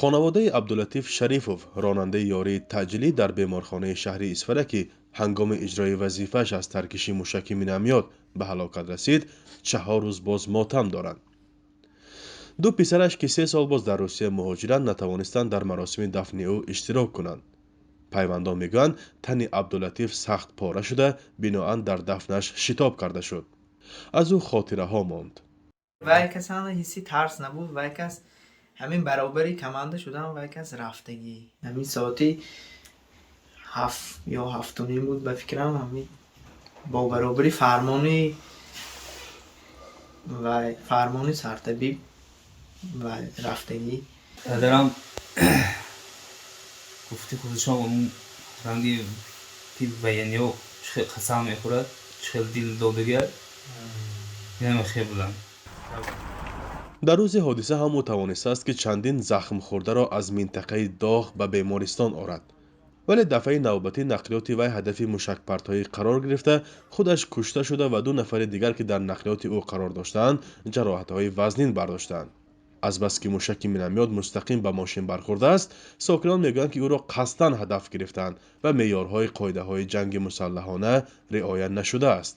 Хонаводаи Абдулатиф Шарифов, ронандаи ёрии таъҷилӣ дар беморхонаи шаҳри Исфара, ки ҳангоми иҷрои вазифааш аз таркиши мушаки миномёт ба ҳалокат расид, 4 рӯз боз мотам доранд. Ду писараш, ки 3 сол боз дар Русия муҳоҷиранд, натавонистанд дар маросими дафни ӯ иштирок кунанд. Пайвандон мегӯянд, тани Абдулатиф сахт пора шуда, биноан дар дафнаш шитоб карда шуд. Аз ӯ хотираҳо монд. Вай кас ҳама ҳисси тарс набуд. Вай кас ҳамин баробари команда шудан, вай кас рафтагӣ. Ҳамин соати 7 ё 7:30 буд, ба фикрам, ҳамин бо баробари фармони вай, фармони сартабиб вай рафтагӣ. Падарам гуфти худашон, он ранги ки военный ҳо чӣ хел қасам мехӯрад, чӣ хел дил додагиа, инаме хел буданд. Дар рӯзи ҳодиса ҳам ӯ тавонистааст, ки чандин захмхӯрдаро аз минтақаи доғ ба бемористон орад, вале дафъаи навбатӣ нақлиёти вай ҳадафи мушакпартоӣ қарор гирифта, худаш кушта шуда ва ду нафари дигар, ки дар нақлиёти ӯ қарор доштаанд, ҷароҳатҳои вазнин бардоштаанд. Азбаски мушаки миномёт мустақим ба мошин бархӯрдааст, сокинон мегӯянд, ки ӯро қасдан ҳадаф гирифтаанд ва меъёрҳои қоидаҳои ҷанги мусаллаҳона риоя нашудааст.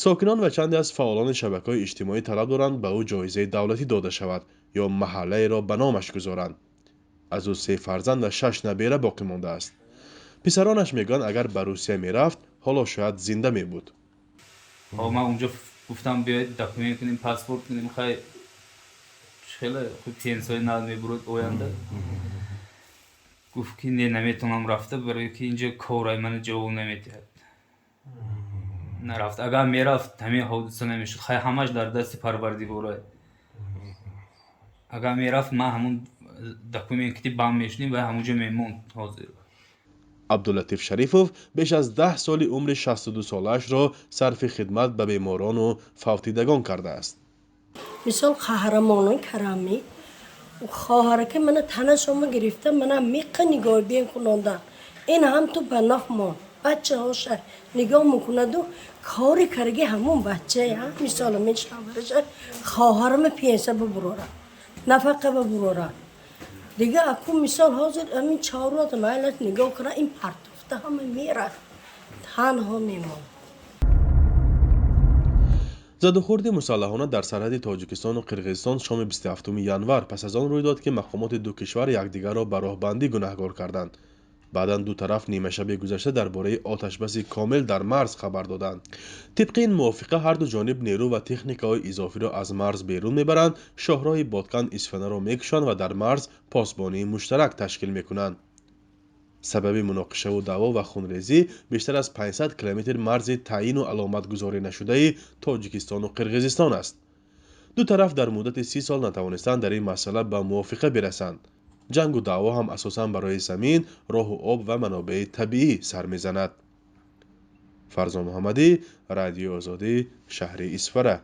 Сокинон ва чанде аз фаъолони шабакаҳои иҷтимоӣ талаб доранд, ба ӯ ҷоизаи давлатӣ дода шавад ё маҳаллаеро ба номаш гузоранд. Аз ӯ се фарзанд ва шаш набера боқӣ мондааст. Писаронаш мегӯянд, агар ба Русия мерафт, ҳоло шояд зинда мебуд. Ман унҷо гуфтам, биёед, документ кунем, паспорт кунем. Хай, хеле хуб, пенсияи нав мебурд оянда. Гуфт, ки не, наметавонам рафта, барои ки инҷо корай мана ҷавоб наметиҳад. Нарафт. Агар мерафт, ҳамин ҳодиса намешуд. Хай, ҳамаш дар дасти Парвардигорай. Агар мерафт, ман ҳамун документ кити бам мешудем ва ҳамунҷо мемонд ҳозир. Абдулатиф Шарифов беш аз 10 соли умри 62 солаашро сарфи хидмат ба беморону фавтидагон кардааст. Мисол, қаҳрамонои карамӣ хоҳарака мана танашома гирифта, мана миқа нигоҳбен кунонда. Ин ҳам ту паноҳ мон, бачаҳоша нигоҳ мекунаду кори карги ҳамун бачая. Мисол, мен шавҳараша, хоҳарама пенсия бубурора, нафақа бубурора. Дига аку, мисол, ҳозир ҳамин чоррота майлаш нигоҳ кунад, ин партофта ҳама мерад, танҳо мемонад. Задухӯрди мусаллаҳона дар сарҳади Тоҷикистону Қирғизистон шоми 27 январ пас аз он рӯй дод, ки мақомоти ду кишвар якдигарро ба роҳбандӣ гунаҳгор карданд. Баъдан ду тараф нимашаби гузашта дар бораи оташбаси комил дар марз хабар доданд. Тибқи ин мувофиқа, ҳарду ҷониб нерӯ ва техникаҳои изофиро аз марз берун мебаранд, шоҳроҳи Боткан Исфанаро мекушанд ва дар марз посбонии муштарак ташкил мекунанд. Сабаби муноқишаву даъво ва хунрезӣ бештар аз 500 километр марзи таъйину аломатгузорӣ нашудаи Тоҷикистону Қирғизистон аст. Ду тараф дар муддати 30 сол натавонистанд дар ин масъала ба мувофиқа бирасанд. Ҷангу даъво ҳам асосан барои замин, роҳу об ва манобеи табиӣ сар мезанад. Фарзон Муҳаммадӣ, Радиои Озодӣ, шаҳри Исфара.